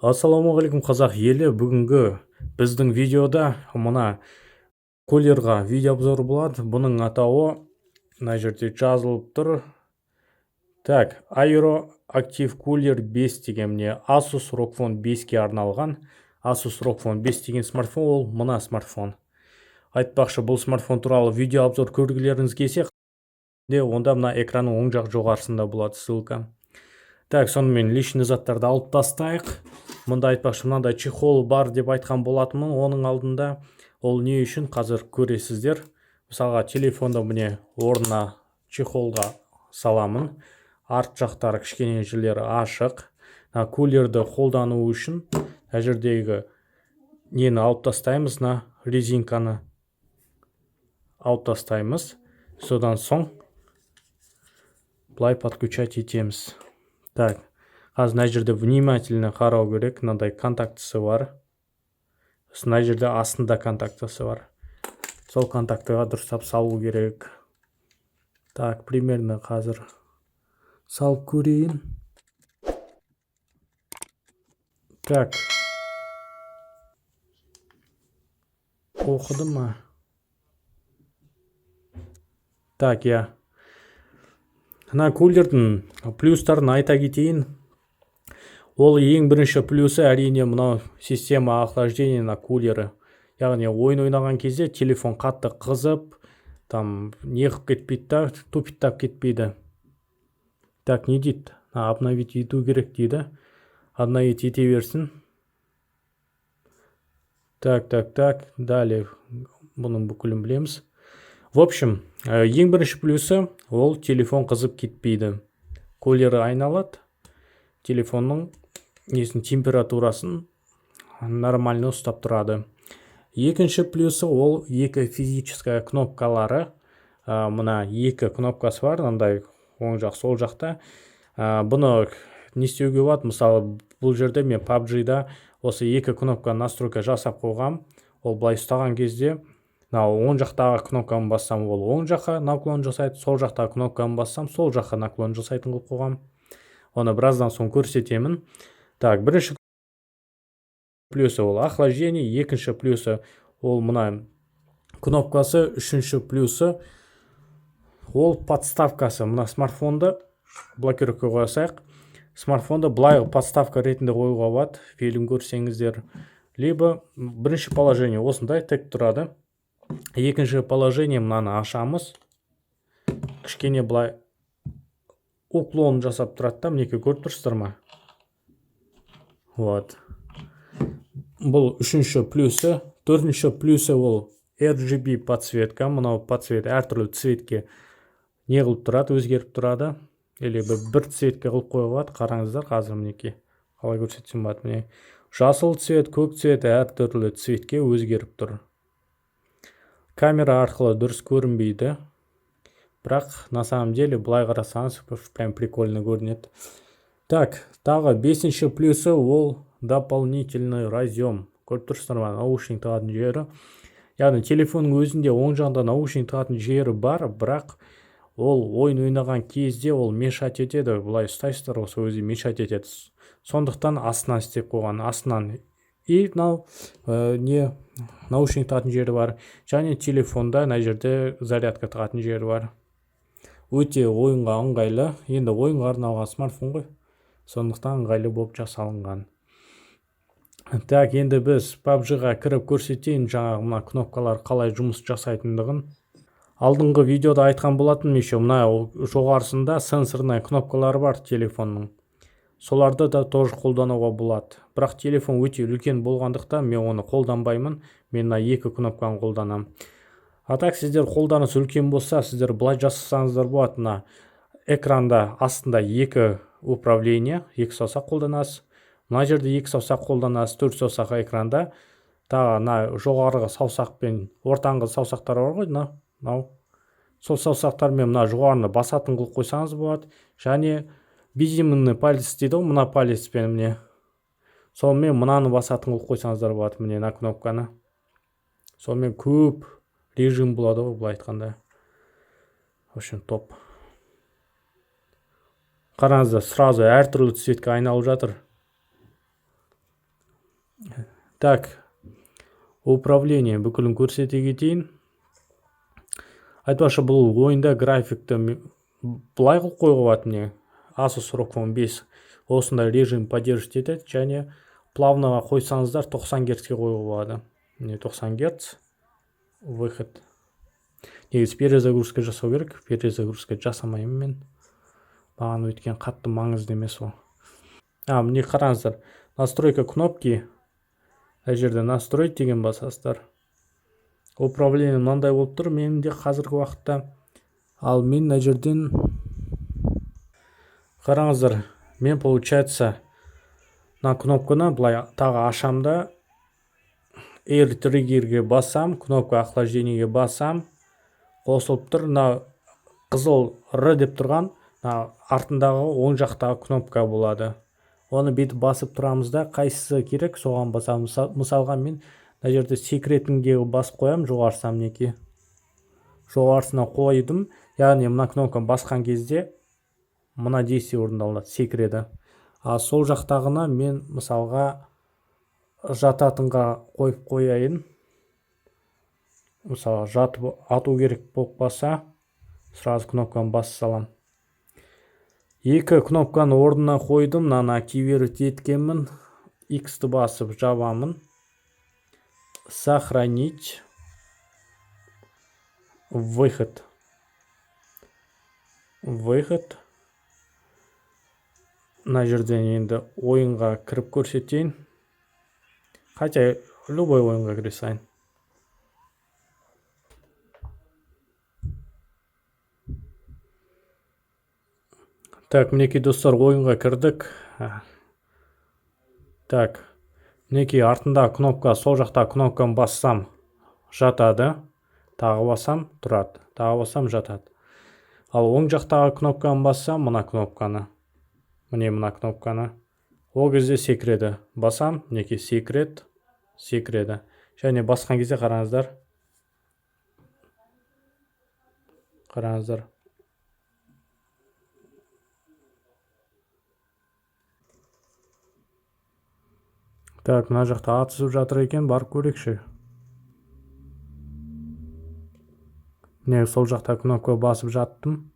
Ассалаумағалейкум, қазақ елі! Бүгінгі біздің видеода мына кулерға видеообзор болады. Бұның атауы мына жерде жазылып тұр. Так, Aero Active Cooler 5 деген, міне, Asus ROG Phone 5-ке арналған. Asus ROG Phone 5 деген смартфон ол мына смартфон. Айтпақшы, бұл смартфон туралы видеообзор көргілеріңіз келсе де, онда мына экранның оң жақ жоғарысында болады ссылка. Так, сонымен лишний заттарды алып тастайық. Мұнда, айтпақшы, мынандай чехол бар деп айтқан болатынмын оның алдында. Ол не үшін, қазір көресіздер. Мысалға, телефонды, міне, орнына, чехолға саламын. Арт жақтары кішкене жерлері ашық. Мына кулерді қолдану үшін мына жердегі нені алып тастаймыз, мына резинканы алып тастаймыз. Содан соң былай подключать етеміз. Так, қазір мына жерде внимательно қарау керек. Мынандай контактісі бар, сосын мына жерде астында контактісі бар. Сол контактыға дұрыстап салу керек. Так, примерно қазір салып көрейін. Так, оқыды ма? Так, иә, мына кулердің плюстарын айта кетейін. Ол ең бірінші плюсы, әрине, мынау система охлаждения на кулері. Яғни ойын ойнаған кезде телефон қатты қызып, там не қылып кетпейді да, тупиттап кетпейді. Так, не дейді? Обновить ету керек дейді. Обновить ете берсін. Так, так, так, далее бұның бүкілін білеміз. В общем, ең бірінші плюсы ол телефон қызып кетпейді. Кулері айналады, телефонның несін, температурасын нормально ұстап тұрады. Екінші плюсы ол екі физическая кнопкалары. Мына екі кнопкасы бар мынандай, оң жақ, сол жақта. Бұны не істеуге болады? Мысалы, бұл жерде мен PUBG-да осы екі кнопканы настройка жасап қойғам. Ол былай ұстаған кезде, мынау оң жақтағы кнопканы бассам, ол оң жаққа наклон жасайды, сол жақтағы кнопканы бассам, сол жаққа наклон жасайтын қылып қойғам. Оны біраздан соң көрсетемін. Так, бірінші плюсы ол охлаждение, екінші плюсы ол мына кнопкасы, үшінші плюсы ол подставкасы. Мына смартфонды блокировка қоя салайық. Смартфонды былай подставка ретінде қоюға болады, фильм көрсеңіздер. Либо бірінші положение осындай тік тұрады, екінші положение мынаны ашамыз, кішкене былай уклон жасап тұрады да. Мінекей, көріп тұрсыздар ма? Вот, бұл үшінші плюсы. Төртінші плюсы ол RGB подсветка. Мынау подсвет әртүрлі цветке не қылып тұрады, өзгеріп тұрады. Или бір цветке қылып қоюға болады. Қараңыздар, қазір, мінекей, қалай көрсетсем болады? Міне, жасыл цвет, көк цвет, әртүрлі цветке өзгеріп тұр. Камера арқылы дұрыс көрінбейді, бірақ на самом деле былай қарасаңыз, прям прикольно көрінеді. Так, тағы бесінші плюсы ол дополнительный разъем. Көріп тұрсыздар ма, наушник тағатын жері. Яғни телефонның өзінде оң жағында наушник тағатын жері бар, бірақ ол ойын ойнаған кезде ол мешать етеді. Былай ұстайсыздар ғой, сол кезде мешать етеді. Сондықтан астынан істеп қойған, астынан и мынау не, наушник тағатын жері бар және телефонда мына жерде зарядка тағатын жері бар. Өте ойынға ыңғайлы. Енді ойынға арналған смартфон ғой, сондықтан ыңғайлы болып жасалынған. Так, енді біз PUBG-ға кіріп көрсетейін жаңағы мына кнопкалар қалай жұмыс жасайтындығын. Алдыңғы видеода айтқан болатынмын. Еще мына жоғарысында сенсорный кнопкалары бар телефонның, соларды да тоже қолдануға болады. Бірақ телефон өте үлкен болғандықтан, мен оны қолданбаймын. Мен мына екі кнопканы қолданамын. А так сіздер қолдарыңыз үлкен болса, сіздер былай жасасаңыздар болады: мына экранда астында екі управление, екі саусақ қолданасыз, мына жерде екі саусақ қолданасыз, төрт саусақ экранда. Тағы мына жоғарғы саусақ пен ортаңғы саусақтар бар ғой, мынау сол саусақтармен мына жоғарыны басатын қылып қойсаңыз болады. Және безименный палец дейді ғой, мына палецпен, міне, сонымен мынаны басатын қылып қойсаңыздар болады, міне, мына кнопканы. Сонымен көп режим болады ғой, былай айтқанда. В общем, топ. Қараңыздар, сразу әртүрлі цветке айналып жатыр. Так, управление бүкілін көрсете кетейін. Айтпақшы, бұл ойында графикті былай қылып қоюға болады, міне. Asus ROG Phone 5 осындай режим поддерживать етеді және плавноға қойсаңыздар 90 герцке қоюға болады. Міне 90 герц. Выход. Негізі перезагрузка жасау керек. Перезагрузка жасамаймын мен. Маған өйткені қатты маңызды емес ол. Міне қараңыздар. Настройка кнопки. Мына жерде настроить деген басасыздар. Управление мынандай болып тұр менің де қазіргі уақытта. Ал мен мына жерден қараңыздар, мен получается мына кнопканы былай тағы ашам да Air Trigger'ге басам, кнопка охлаждениеге басам, қосылып тұр. Мына қызыл Р деп тұрған, мына артындағы оң жақтағы кнопка болады. Оны бүйтіп басып тұрамыз да, қайсысы керек соған басамыз. Мысалға мен мына жерде секретінге басып қоямын, жоғарысына мінекей. Жоғарысына қойдым. Яғни мына кнопканы басқан кезде мына действие орындалады, секіреді. Ал сол жақтағына мен мысалға жататынға қойып қояйын. Мысалға жатып ату керек болып қалса, сразу кнопканы басып салам. Екі кнопканы орнына қойдым, мынаны активировать еткенмін. X-ті басып жабамын. Сохранить. Выход. Выход. Мына жерден енді ойынға кіріп көрсетейін. Хотя любой ойынға кіре салайын. Так, мінекей достар, ойынға кірдік. Так, мінекей артында кнопка, сол жақта кнопканы бассам жатады. Тағы бассам тұрады, тағы бассам жатады. Ал оң жақтағы кнопканы бассам, мына кнопканы, міне мына кнопканы, ол кезде секіреді. Басам, мінекей секіреді, секіреді. Және басқан кезде қараңыздар. Қараңыздар. Так, мына жақта атысып жатыр екен, барып көрейікші. Міне сол жақта кнопка басып жаттым.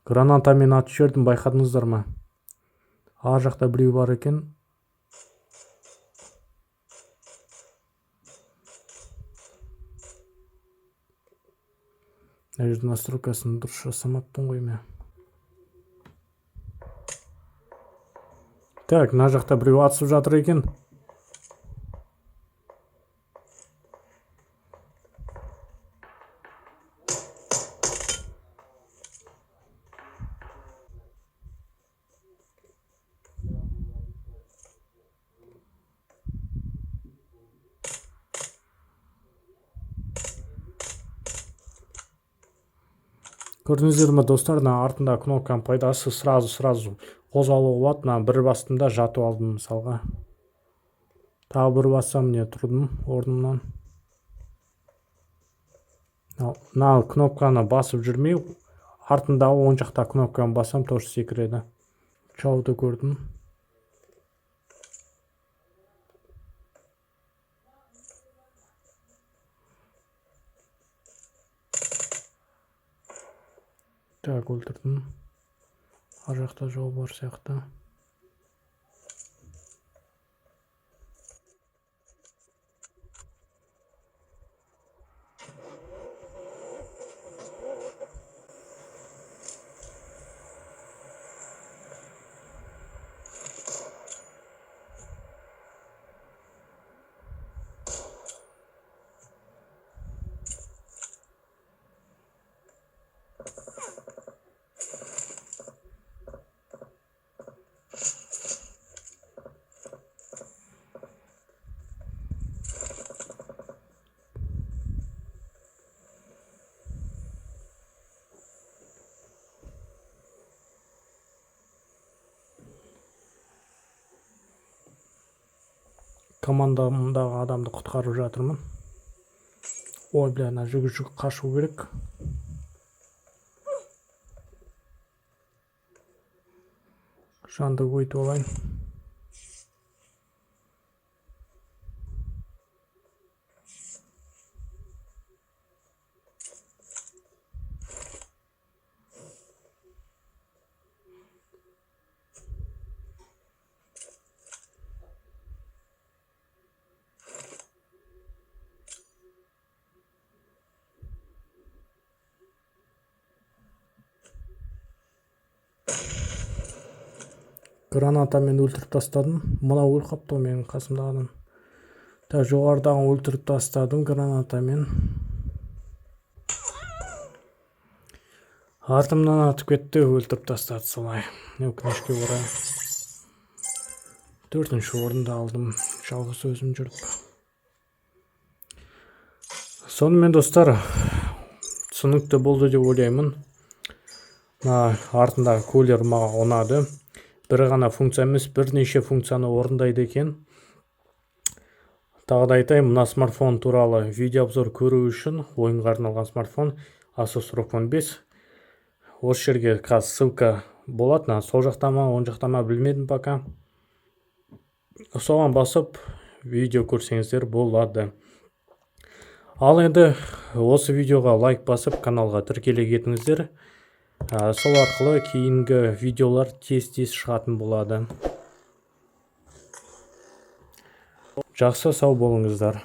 Гранатамен атып жібердім, байқадыңыздар ма? Ар жақта біреу бар екен. Мына жерде настройкасын дұрыс жасамаппын ғой мен. Так, мына жақта біреу атысып жатыр екен. Көрдіңіздер ме достар, мына артында кнопканың пайдасы сразу қозғалуға болады. Мына бір бастым да жатып алдым мысалға. Тағы бір бассам, міне тұрдым орнымнан. Мына кнопканы басып жүрмей, артындағы оң жақта кнопканы бассам, тоже секіреді. Чауды көрдім. Так, өлтірдім. Ар жақта жау бар сияқты. Командамдағы адамды құтқарып жатырмын. Ой, бля, ана жүгіріп қашу керек. Жанды өйтіп алайын. Гранатамен өлтіріп тастадым. Мынау өліп қалыпты ғой менің қасымдағы адам. Так, жоғарыдағын өлтіріп тастадым гранатамен. Артымнан атып кетті, өлтіріп тастады солай. Өкінішке орай. 4-ші орынды алдым, жалғыз өзім жүріп. Сонымен, достар, түсінікті болды деп ойлаймын. Мына артындағы кулер маған ұнады. Бір ғана функция емес, бірнеше функцияны орындайды екен. Тағы да айтайын, мына смартфон туралы видеообзор көру үшін ойынға арналған смартфон Asus ROG Phone 5. Осы жерге қазір ссылка болады, мына сол жақта ма, оң жақта ма білмедім пока. Соған басып видео көрсеңіздер болады. Ал енді осы видеоға лайк басып, каналға тіркеле кетіңіздер. Сол арқылы кейінгі видеолар тез-тез шығатын болады. Жақсы, сау болыңыздар.